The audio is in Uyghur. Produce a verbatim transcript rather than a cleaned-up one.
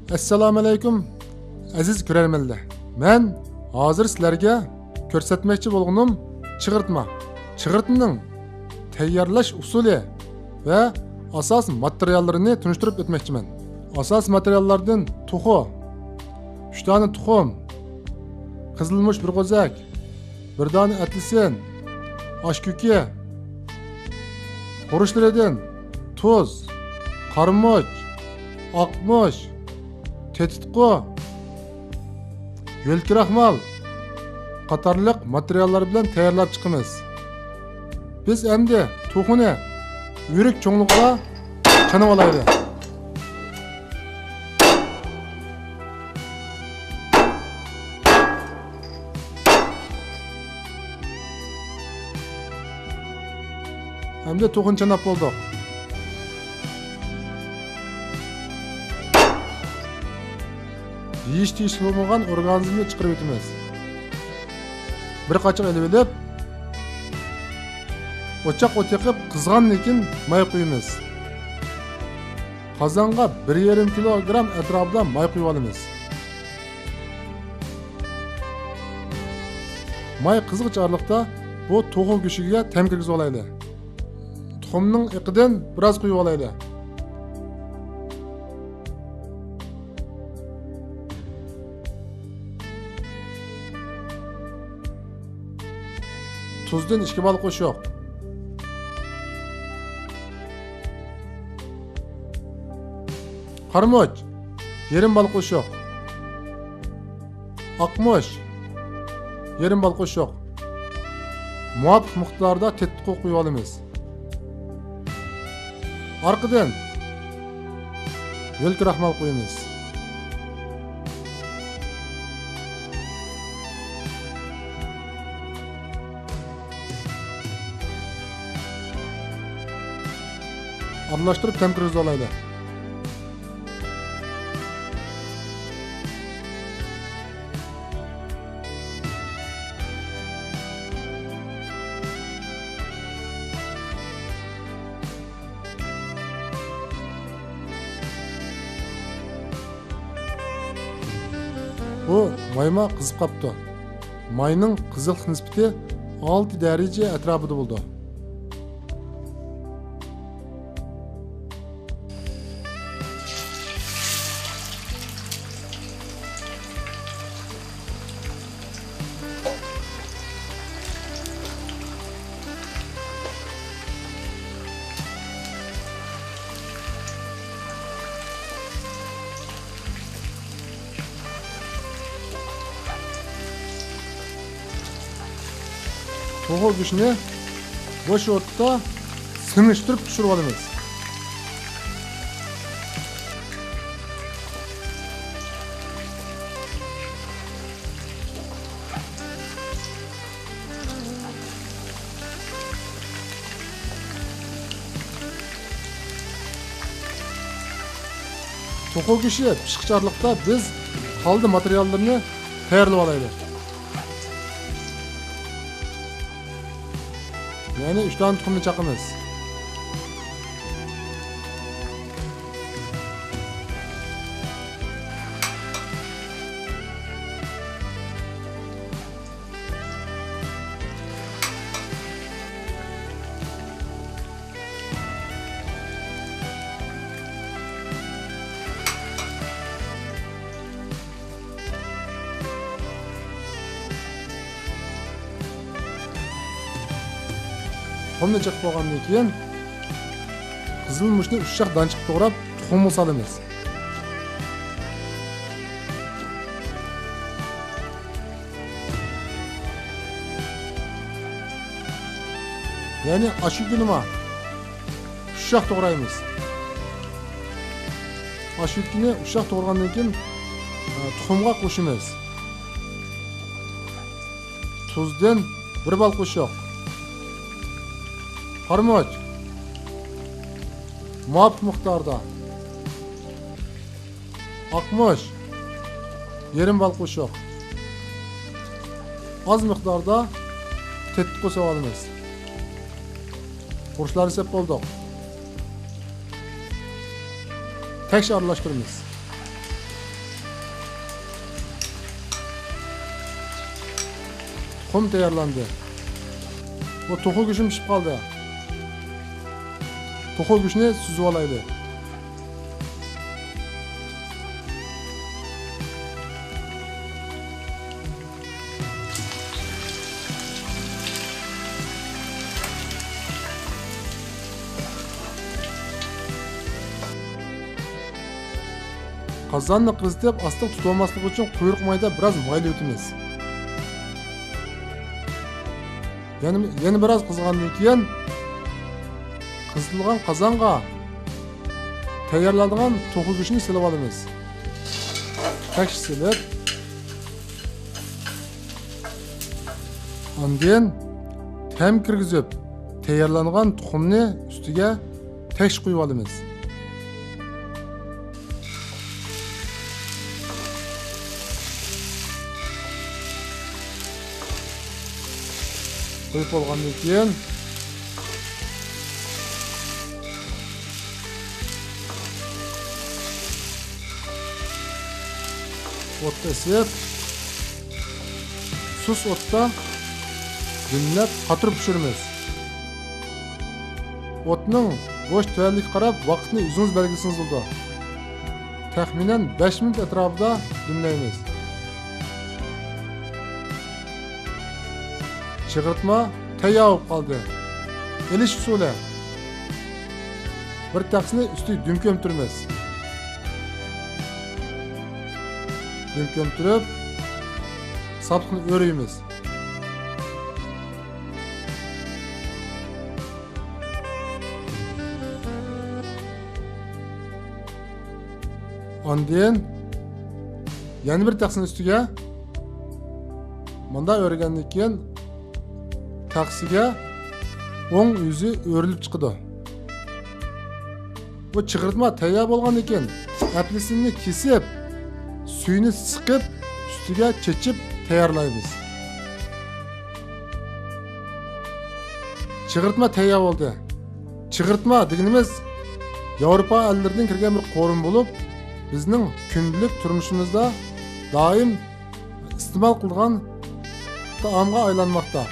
ئەسسالامۇئەلەيكۇم، ئەزىز كۆرەرمەنلەر. مەن ھازىر سىلەرگە كۆرسەتمەكچى بولغىنىم چىغرىتما. چىغرىتمىنىڭ تەييارلاش ئۇسۇلى ۋە ئاساسىي ماتېرىياللىرىنى تونۇشتۇرۇپ ئۆتمەكچىمەن. ئاساسىي ماتېرىياللاردىن توخۇ، ئۈچ دانە تۇخۇم، قىزىلمۇچ بىر غوزەك، بىر دانە ئەتلىسىن، ئاش كۆكى، خۇرۇچلىرىدىن تۇز، قارىمۇچ، ئاقمۇچ، تېتىتقۇ، يۆلكىراخمال قاتارلىق ماتېرىياللار بىلەن تەييارلاپ چىقىمىز. بىز ئەمدى توخۇنى ئۆرۈك چوڭلۇقىدا چانىۋالايلى. ئەمدى توخۇنى چاناپ بولدۇق. يېيىش تېگىشلىك بولمىغان ئورگانىزمنى چىقىرىۋېتىمىز. بىر قاچىغا ئېلىۋېلىپ، ئوچاق ئوت يېقىپ، قىزغاندىن كېيىن ماي قۇيىمىز. قازانغا بىر يېرىم كىلوگرام ئەتراپىدا ماي قۇيۇۋالىمىز. ماي قىزغىچ ئارىلىقتا بۇ توخۇ گۆشىگە تەم كىرگۈزۈۋالايلى. تۇخۇمنىڭ ئېقىدىن بىراز قۇيۇۋالايلى. تۇزدىن ئىككى بال قوشۇق. قارىمۇچ، يېرىم بال قوشۇق. ئاقمۇچ، يېرىم بال قوشۇق. مۇۋاپىق مىقداردا تېتىتقۇ قۇيۇۋالىمىز. ئارقىدىن يۆلكىراخمال قۇيىمىز. ئارىلاشتۇرۇپ تەم كىرگۈزۈۋالايلى. بۇ مايما قىزىپ قاپتۇ. ماينىڭ قىزىقلىق نىسبىتى ئالتە دەرىجە ئەتراپىدا بولىدۇ. توخۇ گۆشىنى بوش ئوتتا سىڭىشتۈرۈپ پىشۇرۇۋالىمىز. توخۇ گۆشى پىشقىچە ئارىلىقتا بىز قالدى ماتېرىياللىرىنى تەييارلىۋالايلى. يەنى ئۈچ دانە تۇخۇمنى چاقىمىز. تۇخۇمنى چېقىپ بولغاندىن كېيىن، قىزىلمۇچنى ئۇششاق دانچىققا توغراپ، تۇخۇمغا سالىمىز. يەنى ئاش كۆكىنىمۇ ئۇششاق توغرايمىز. ئاش كۆكىنى ئۇششاق توغرىغاندىن كېيىن، ئە، تۇخۇمغا قوشىمىز. تۇزدىن بىر بال قوشۇق. قارىمۇچ مۇۋاپىق مىقداردا. ئاقمۇچ يېرىم بال قوشۇق. ئاز مىقداردا تېتىتقۇ سېلىۋالىمىز. خۇرۇچلارنى سېلىپ بولدۇق. تەكشى ئارىلاشتۇرىمىز. تۇخۇم تەييارلاندى. بۇ توخۇ گۆشىمۇ پىشىپ قالدى. توخۇ گۆشىنى سۈزۈۋالايلى. قازاننى قىزىتىپ، ئاستا تۇتۇۋالماسلىق ئۈچۈن قۇيرۇق مايدا بىراز مايلىۋېتىمىز. يەنە، يەنە بىراز قىزغاندىن كېيىن، قىزىتىلغان قازانغا تەييارلانغان توخۇ گۆشىنى سېلىۋالىمىز. تەكشى سېلىپ، ئاندىن تەم كىرگۈزۈپ، تەييارلانغان تۇخۇمنى ئۈستىگە تەكشى قۇيۇۋالىمىز. قويۇپ بولغاندىن كېيىن، ئوتتا ئېسىپ، سۇس ئوتتا دۈملەپ قاتۇرۇپ پىشۇرىمىز. ئوتنىڭ بوش تۆۋەنلىكىگە قاراپ ۋاقىتنى ئۆزىڭىز بەلگىلىسىڭىز بولىدۇ. تەخمىنەن بەش مىنۇت ئەتراپىدا دۈملەيمىز. چىغىرتما تەييار بولۇپ قالدى. ئېلىش ئۇسۇلى. بىر تەخسىنى ئۈستىگە دۈم كۆمتۈرىمىز. دۈم كۆمتۈرۈپ، ساپلىقنى ئۆرۈيمىز. ئاندىن يەنە بىر تەخسىنىڭ ئۈستىگە مۇنداق ئۆرىگەندىن كېيىن، تەخسىگە ئوڭ يۈزى ئۆرۈلۈپ چىقىدۇ. بۇ چىغىرتما تەييار بولغاندىن كېيىن، ئەپلىسىننى كېسىپ، سۈيىنى سىقىپ، ئۈستىگە چېچىپ تەييارلايمىز. چىغىرتما تەييار بولدى. چىغىرتما دېگىنىمىز ياۋروپا ئەللىرىدىن كىرگەن بىر قورۇما بولۇپ، بىزنىڭ كۈندىلىك تۇرمۇشىمىزدا دائىم ئىستېمال قىلىدىغان تائامغا ئايلانماقتا.